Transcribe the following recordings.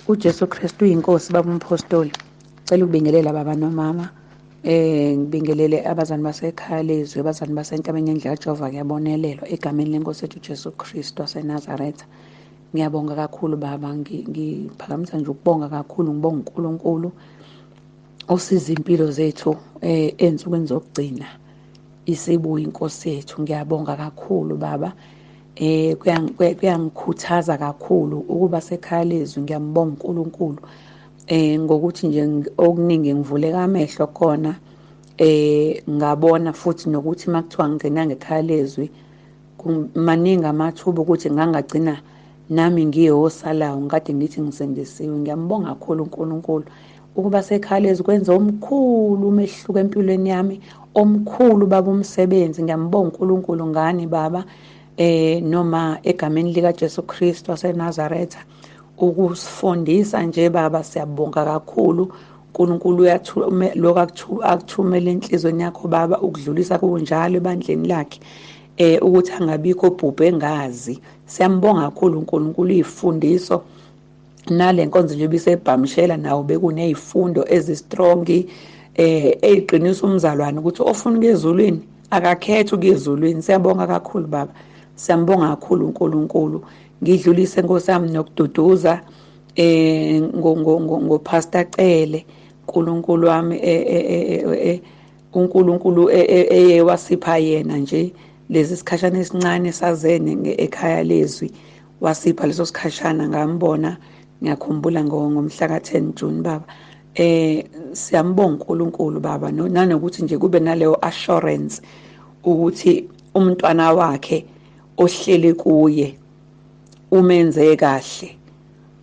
UJesu Kristu uyinkosi baba umpostoli. Cela ukubingelela baba nomama. Ngibingelele abazali basekhaya lezwi, abazali basentabeni yendlu kaJehova kuyabonelelwa egameni lenkosi yethu uJesu Kristu waseNazaretha. Ngiyabonga kakhulu baba, ngiphakamisa nje ukubonga kakhulu, ngibonga uNkulunkulu osiza impilo zethu ey'nsukwini zokugcina isibuya inkosi yethu. Ngiyabonga kakhulu baba. Kuyangikhuthaza kakhulu ukuba sekhaya lezwi. Ngiyambonga uNkulunkulu ngokuthi nje okuningi ngivuleka amehlo khona, ngabona futhi nokuthi makuthiwa ngingena ngekhaya lezwi maningi amathuba ukuthi ngangagcina nami ngiyosalayo ngikade ngithi ngisindisiwe. Ngiyambonga kakhulu uNkulunkulu ukuba sekhaya lezwi kwenza omkhulu umehluko empilweni yami, omkhulu baba umsebenzi. Ngiyambonga uNkulunkulu ngani baba, noma egameni lika Jesu Kristu waseNazaretha ukusifundisa nje baba. Siyabonga kakhulu uNkulunkulu uyathumela akuthumela enhlizweni yakho baba ukudlulisa kunjalo ebandleni lakhe, ukuthi angabikho obhubhe engazi. Siyambonga kakhulu uNkulunkulu izifundiso nale nkonzo nje bisebhamshela nawo bekunezifundo ezistrong eziqinisa umzalwane ukuthi ofuna ukuya ezulwini akakhethe ukuya ezulwini. Siyabonga kakhulu baba, siyambonga kakhulu uNkulunkulu. Ngidlulise Nkosi yami nokududuza ngoPastor Cele. uNkulunkulu wami uNkulunkulu eye wasipha yena nje lesi sikhashana esincane sazene ekhaya lezwi, wasipha leso sikhashana ngambona, ngiyakhumbula ngomhla ka-10 June baba. Siyambonga uNkulunkulu baba, nanokuthi nje kube naleyo assurance ukuthi umntwana wakhe ohlele kuye umenze kahle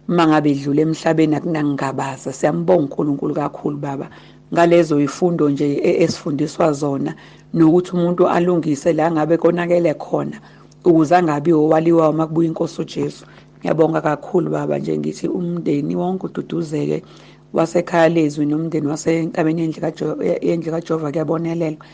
mangabe edlule emhlabeni, akunangingabaza. Siyambonga uNkulunkulu kakhulu baba ngalezo ifundo nje esifundiswa zona, nokuthi umuntu alungise la ngabe konakele khona ukuze angabi owaliwa uma kubuya inkosi uJesu. Ngiyabonga kakhulu baba, nje ngithi umndeni wonke ududuzeke wasekhaya lezwi nomndeni wasentabeni yendlu kaJehova kuyabonelelwa.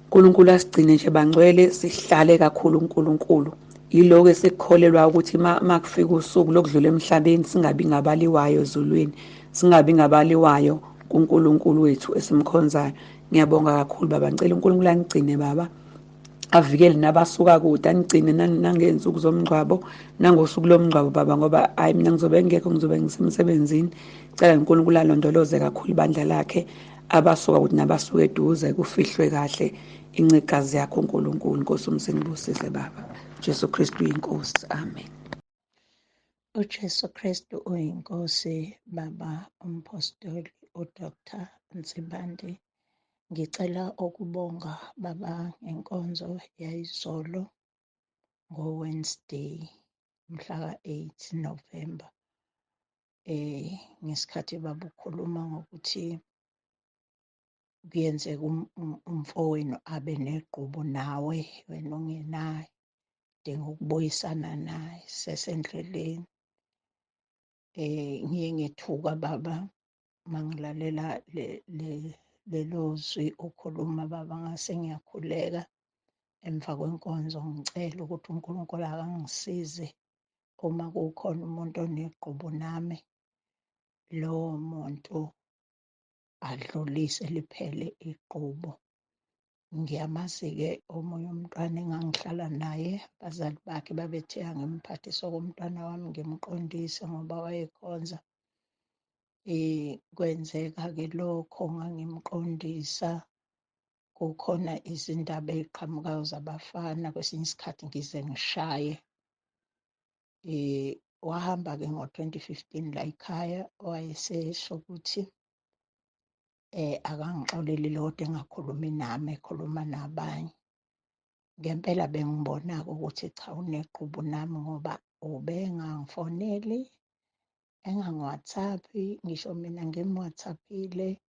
uNkulunkulu asigcine nje bangcwele, sihlale kakhulu uNkulunkulu. Yiloko esikukholelwa ukuthi makufika usuku lokudlula emhlabeni singabi ngabaliwayo ezulwini, singabi ngabaliwayo kuNkulunkulu wethu esimkhonzayo. Ngiyabonga kakhulu baba, ngicela uNkulunkulu anigcine baba, avikele nabasuka kude, anigcine nangey'nsuku zomngcwabo nangosuku lomngcwabo baba, ngoba hayi mina ngizobe ngingekho, ngizobe ngisemsebenzini. Cela uNkulunkulu alondoloze kakhulu ibandla lakhe, abasuka kude nabasuka eduze, kufihlwe kahle incikazi yakho uNkulunkulu. Nkosi umsingibusise baba. Jesu Kristu uyinkosi, amen. UJesu Kristu uyinkosi baba umpostoli uDr Nsibande. Ngicela ukubonga baba ngenkonzo yayizolo ngoWednesday mhla ka-8 November. Ngesikhathi baba ukhuluma ngokuthi kuyenzeka umfowenu abe negqubu nawe wena ungenayo, udinga ukubuyisana naye sesendleleni. Ngiye ngethuka baba mangilalela lelo zwi ukhuluma baba, ngase ngiyakhuleka emva kwenkonzo ngicela ukuthi uNkulunkulu akangisize uma kukhona umuntu onegqubu nami, lowo muntu adlulise liphele igqubu. Ngiyamazi-ke omunye umntwana engangihlala naye, abazali bakhe babethe angimphathise komntwana wami ngimqondise ngoba wayekhonza. Kwenzeka-ke lokho, ngangimqondisa, kukhona izindaba ey'qhamukayo zabafana, kwesinye isikhathi ngize ngishaye. Wahamba-ke ngo-2015 la ekhaya, wayesesho ukuthi akangixoleli lo kodwa engakhulumi nami, ekhuluma nabanye. Ngempela bengibona-ke ukuthi cha unegqubu nami, ngoba ubengangifoneli, engangi-WhatsApp-i, ngisho mina ngim-WhatsApp-ile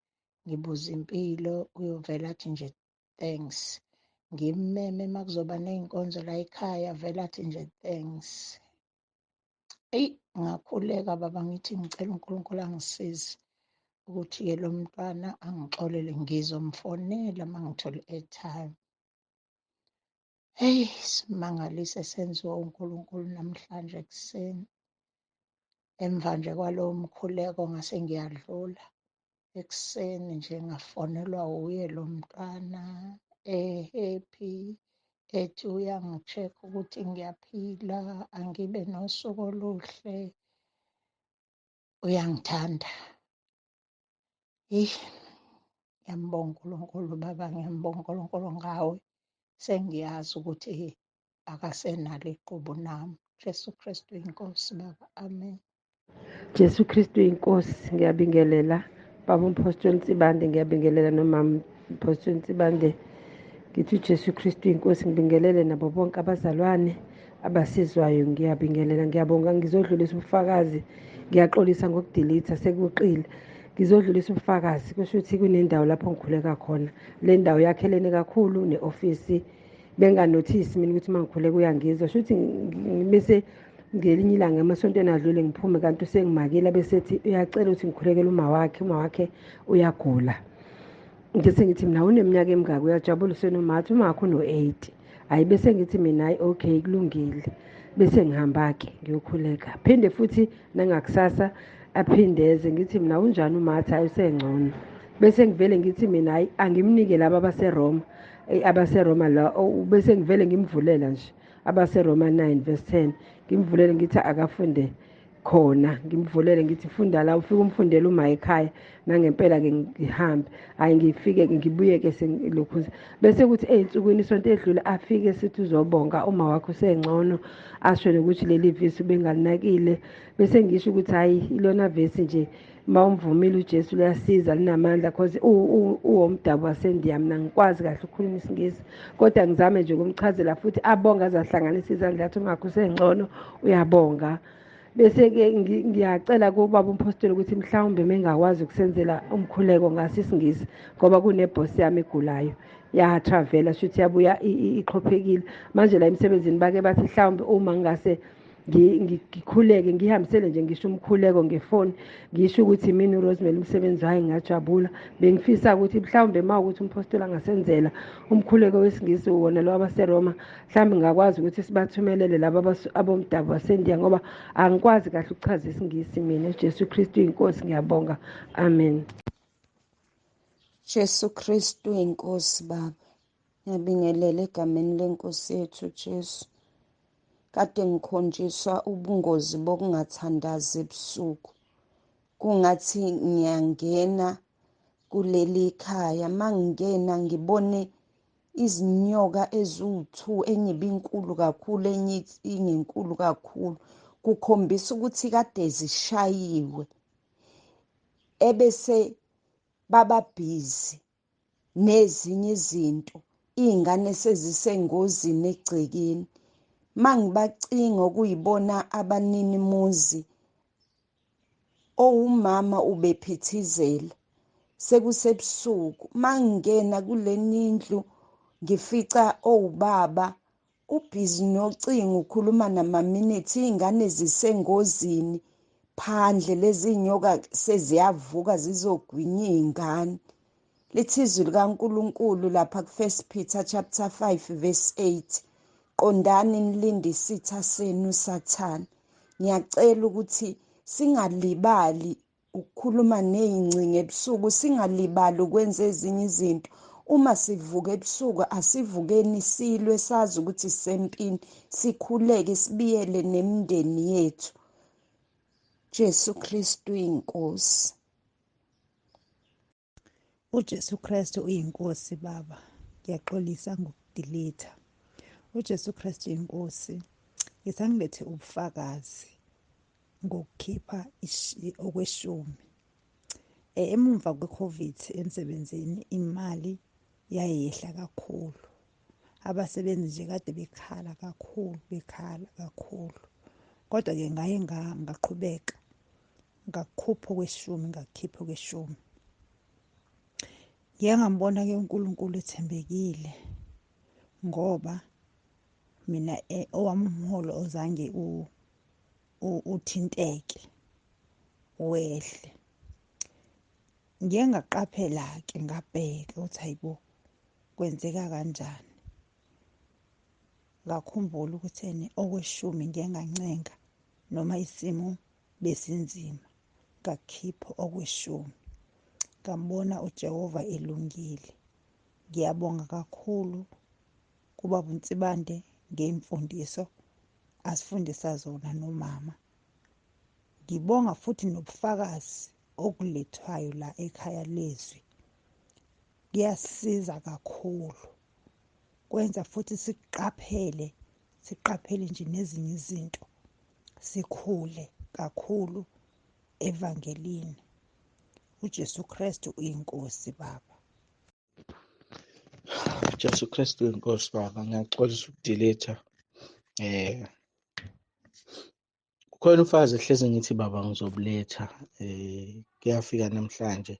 ngibuza impilo, uyovela athi nje thanks. Ngimmeme uma kuzoba ney'nkonzo la ekhaya, vele athi nje thanks. Eyi, ngakhuleka baba ngithi ngicela uNkulunkulu angisize ukuthi-ke lo mntwana angixolele, ngizomfonela uma ngithola i-airtime. Hheyi, simangaliso esenziwa uNkulunkulu namhlanje ekuseni. Emva nje kwalowo mkhuleko ngase ngiyadlula. Ekuseni nje ngafonelwa uye lo mntwana e-happy, ethi uyangi-check ukuthi ngiyaphila, angibe nosuku oluhle, uyangithanda. Eyi, ngiyambonga uNkulunkulu baba, ngiyambonga uNkulunkulu ngawe. Sengiyazi ukuthi akasenalo iqubu nami. Jesu Kristu inkosi baba, amen. Jesu Kristu inkosi, ngiyabingelela baba uMphostoli Nsibande, ngiyabingelela nomama Mphostoli Nsibande. Ngithi uJesu Kristu inkosi, ngibingelele nabo bonke abazalwane abasizwayo, ngiyabingelela, ngiyabonga. Ngizodlulisa ubufakazi, ngiyaxolisa ngokudelete sekuqile. Ngizodlulisa ubufakazi, kusho ukuthi kunendawo lapho ngikhuleka khona. Le ndawo yakhelene kakhulu ne-ofisi, benganothisi mina ukuthi uma ngikhuleka uyangizwa. Sho ukuthi bese ngelinye ilanga emasontweni adlule ngiphume, kanti usengimakile, besethi uyacela ukuthi ngikhulekele uma wakhe, uma wakhe uyagula. Ngise ngithi mina uneminyaka emingaki, uyajabula usenomama, uma wakhe uno-80. Hhayi, bese ngithi mina hhayi okay kulungile, bese ngihamba-ke ngiyokhuleka. Phinde futhi nangakusasa aphindeze, ngithi mina unjani umathi, hhayi usengcono. Bese ngivele ngithi mina hhayi angimnike laba abaseRoma, abaseRoma la, bese ngivele ngimvulela nje abaseRoma 9 verse 10, ngimvulele ngithi akafunde khona, ngimvulele ngithi funda la, ufike umfundele uma ekhaya. Nangempela-ke ngihambe, hhayi ngifike ngibuye-ke selokhu. Bese kuthi ey'nsukwini isonto edlule afike sithi uzobonga uma wakho usengcono, asho nokuthi leli vesi ubengalinakile. Bese ngisho ukuthi hhayi ilona vesi nje uma umvumile uJesu liyasiza, linamandla, cause uwomdabu waseNdiya, mina ngikwazi kahle ukukhuluma isiNgisi, kodwa ngizame nje ukumchazela futhi abonga azahlanganisa izandla athi umakho usengcono, uyabonga. Bese-ke ngiyacela kubaba uMphostoli ukuthi mhlawumbe mengakwazi ukusenzela umkhuleko ngaso isiNgisi, ngoba kunebhosi yami egulayo yatravela, shuthi yabuya ixhophekile manje la emsebenzini. Bake bathi mhlawumbe uma ngingase ngikhuleke ngihambisele nje ngisho umkhuleko ngefoni, ngisho ukuthi mina uRosemary umsebenzi wayo, ngingajabula. Bengifisa ukuthi mhlawumbe uma ukuthi uMphostoli angasenzela umkhuleko wesiNgisi wona lo abaseRoma, mhlawumbe ngingakwazi ukuthi sibathumelele laba abomdabu waseNdiya, ngoba angikwazi kahle ukuchaza isiNgisi mina. Jesu Kristu inkosi, ngiyabonga, amen. Jesu Kristu inkosi baba, ngiyabingelela egameni lenkosi yethu Jesu. Kade ngikhonjiswa ubungozi bokungathandazi ebusuku. Kungathi ngiyangena kuleli khaya, mangingena ngibone izinyoka eziwu-2, enye ibinkulu kakhulu, enye ingenkulu kakhulu. Kukhombisa ukuthi kade zishayiwe, ebese baba busy nezinye izinto, iy'ngane sezisengozini egcekeni. Mangibacinga okuyibona abanini muzi, owumama ubephithizela sekusebusuku. Mangingena kuleni ndlu ngifica owubaba ubhizi nocingo, ukhuluma namaminithi, iy'ngane zisengozini phandle, lezi nyoka seziyavuka zizogwinya iy'ngane. Lithi izwi likaNkulunkulu lapha ku-1 Peter chapter 5 verse 8, qondani nilinde isitha senu Sathane. Ngiyacela ukuthi singalibali ukukhuluma ney'ngcingo ebusuku, singalibali ukwenza ezinye izinto. Uma sivuka ebusuku asivukeni silwe, sazi ukuthi sisempini, sikhuleke sibiyele nemindeni yethu. Jesu Kristu inkosi. UJesu Kristu uyinkosi baba, ngiyaxolisa ngokudelete. UJesu Kristu inkosi. Ngisangilethe ubufakazi ngokukhipha okweshumi. Emumva kwe-COVID emsebenzini imali yayehla kakhulu. Abasebenzi nje kade bekhala kakhulu, bekhala kakhulu. Kodwa-ke ngaye ngaqhubeka ngakhupha okweshumi, ngakhipha okweshumi. Ngiye ngambona-ke uNkulunkulu ethembekile, ngoba mina owami umholo ozange uthinteke wehle. Ngiye ngaqaphela-ke ngabheka ukuthi hayibo kwenzeka kanjani. Ngakhumbula ukuthi ene okweshumi ngiye ngancenga noma isimo besinzima, ngakhipha okweshumi, ngambona uJehova elungile. Ngiyabonga kakhulu kubaba uNsibande ngemfundiso asifundisa zona nomama. Ngibonga futhi nobufakazi okulethwayo la ekhaya lezwi, kuyasiza kakhulu, kwenza futhi siqaphele, siqaphele nje nezinye izinto, sikhule kakhulu evangelini. uJesu Kristu uyinkosi baba. Jesu Kristu uyinkosi baba. Ngiyaxolisa ukudelete. Kukhona umfazi ehlezi ngithi baba ngizobuletha, kuyafika namhlanje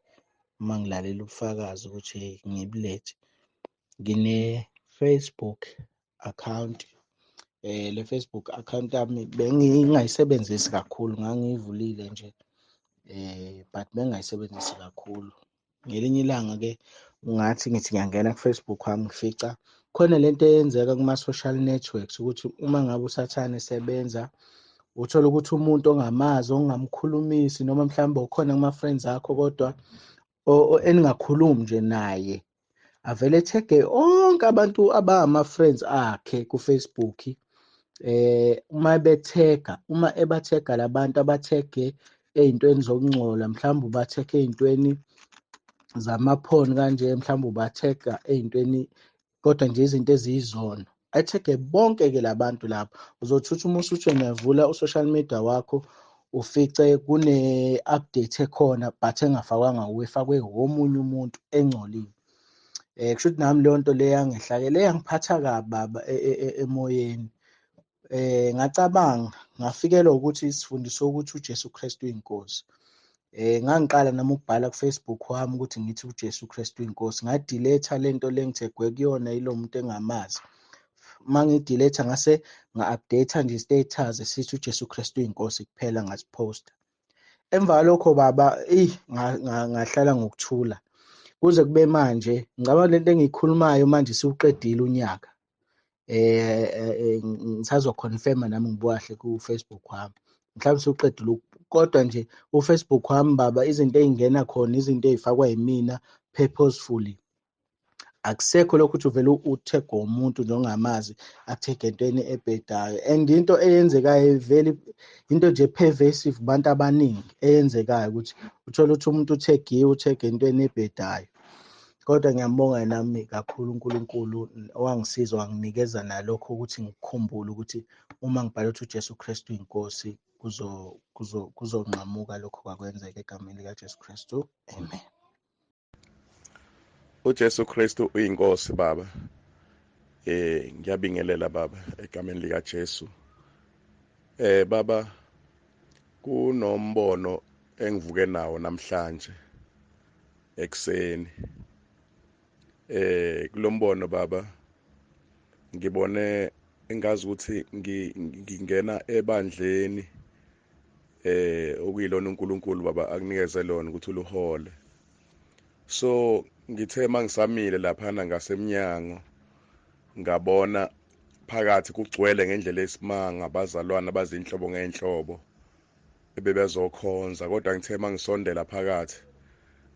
uma ngilalela ubufakazi ukuthi ngibulethe. Ngine Facebook account, le Facebook account yami bengingayisebenzisi kakhulu, ngangiyivulile nje but bengingayisebenzisi kakhulu. Ngelinye ilanga ke ungathi ngithi ngiyangena ku-Facebook wami, ngifica khona lento eyenzeka kuma-social networks ukuthi uma ngabe uSathane esebenza, uthola ukuthi umuntu ongamazi, ongamkhulumisi, noma mhlawumbe ukhona kuma-friends akho kodwa eningakhulumi nje naye, avele ethege onke abantu abangama-friends akhe ku-Facebook. Uma bethega, uma ebathega labantu abathege ey'ntweni zokungcola, mhlawumbe ubathege ey'ntweni zamaphoni kanje, mhlawumbe ubathega ey'ntweni kodwa nje izinto eziyizono, athege bonke-ke labantu lapho. Uzothi uma usuthi uyavula u-social media wakho, ufice kune-update ekhona but engafakwanga wuwe, efakwe omunye umuntu engcolile. Kusho ukuthi nami leyo nto leyo yangehlakele, yangiphatha kabi baba emoyeni. Ngacabanga, ngafikelwa ukuthi sifundiswe ukuthi uJesu Kristu uyinkosi. Ngangiqala nami ukubhala ku-Facebook wami ukuthi ngithi uJesu Kristu uyinkosi, ngadelete lento le ngithegwe kuyona yilo muntu engamazi. Uma ngidelete ngase nga-update nje status esithi uJesu Kristu uyinkosi kuphela, ngasiposta. Emva kwalokho baba, ngahlala ngokuthula kuze kube manje. Ngicabanga lento engiyikhulumayo manje siwuqedile unyaka. Ngisazoconfirma nami ngibuka kahle ku-Facebook wami, mhlawumbe siwuqedile, kodwa nje u-Facebook wami baba, izinto ey'ngena khona, izinto ey'fakwa yimina purposefully. Akusekho lokho ukuthi uvele uthege umuntu nje ongamazi, akuthege entweni ebhedayo. And into eyenzekayo vele, into nje pervasive kubantu abaningi eyenzekayo, ukuthi uthole ukuthi umuntu uthegiwe, uthege entweni ebhedayo. Kodwa ngiyambonga nami kakhulu uNkulunkulu owangisiza, wanginikeza nalokho ukuthi ngikukhumbule ukuthi uma ngibhala ukuthi uJesu Kristu uyinkosi, kuzonqamuka lokho kwakwenzeka egameni likaJesu Kristu. Amen. uJesu Kristu uyinkosi baba. Ngiyabingelela baba egameni lika Jesu. Baba, kunombono engivuke nawo namhlanje ekuseni. Kulombono baba ngibone engazi ukuthi ngingena ebandleni okuyilona uNkulunkulu baba akunikeze lona ukuthi uluhole. So ngithe mangisamile laphana ngasemnyango, ngabona phakathi kugcwele ngendlela esimanga abazalwana abazinhlobo ngenhlobo ebebezokhonza, kodwa ngithe mangisondela phakathi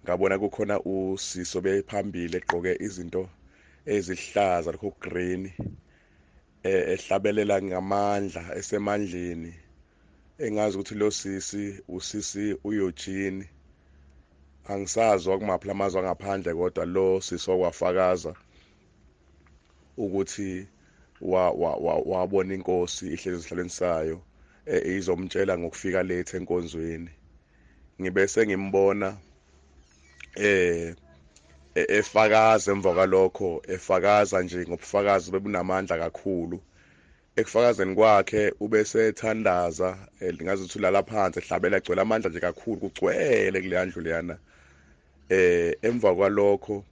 ngabona kukhona usiso bephambili egqoke izinto ezihlaza lokho green, ehlabelela ngamandla esemandleni, engazi ukuthi lo sisi usisi uEugene. Angisazi wakumaphi lamazwe angaphandle, kodwa lo sisi wakwafakaza ukuthi wabona inkosi ihlezi esihlalweni sayo, izomtshela ngokufika late enkonzweni. Ngibe sengimbona efakaza emva kwalokho, efakaza nje ngobufakazi bebunamandla kakhulu. Ekufakazeni kwakhe ubesethandaza, ngazi ukuthi ulala phansi ehlabela, egcwele amandla nje kakhulu, kugcwele kuleya ndlu leyana. Emva kwalokho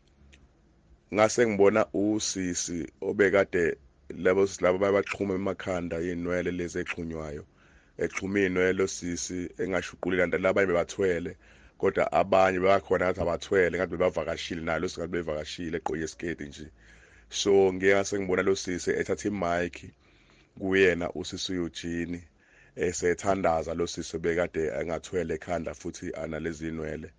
ngase ngibona usisi obekade labo laba bayabaxhuma emakhanda inwele lezi exhunywayo, exhuma inwele osisi engashuqulile, kanti labanye bebathwele, kodwa abanye bakhona ngathi abathwele, ngathi bebavakashile nalo singathi bevakashile, egqoke isiketi nje. So ngike ngase ngibona lo sisi ethatha imic kuyena usisi Eugene, Esethandaza lo sisi bekade engathwele ekhanda futhi analezi inwele,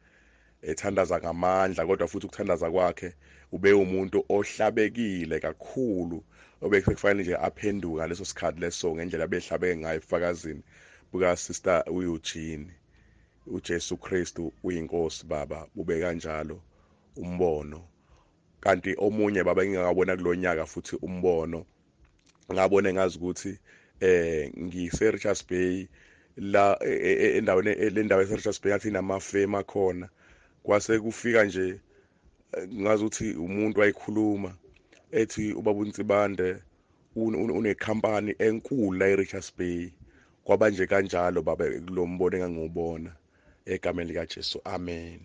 ethandaza ngamandla, kodwa futhi ukuthandaza kwakhe ube umuntu ohlabekile kakhulu, obekufanele nje aphenduka ngaleso sikhathi leso ngendlela abehlabeke ngayo ebufakazini buka Sister uEugene. UJesu Kristu uyinkosi baba, bube kanjalo umbono. Kanti omunye baba engingabona kulonyaka futhi umbono, ngabona ngazi ukuthi ngise Richards Bay la endaweni, le ndawo ese Richards Bay athi inamafemu akhona. Kwase kufika nje ngazi ukuthi umuntu wayekhuluma ethi ubaba uNsibande unekhampani enkulu la eRichards Bay. Kwaba nje kanjalo baba kulombono engangiwubona, egameni likaJesu, amen.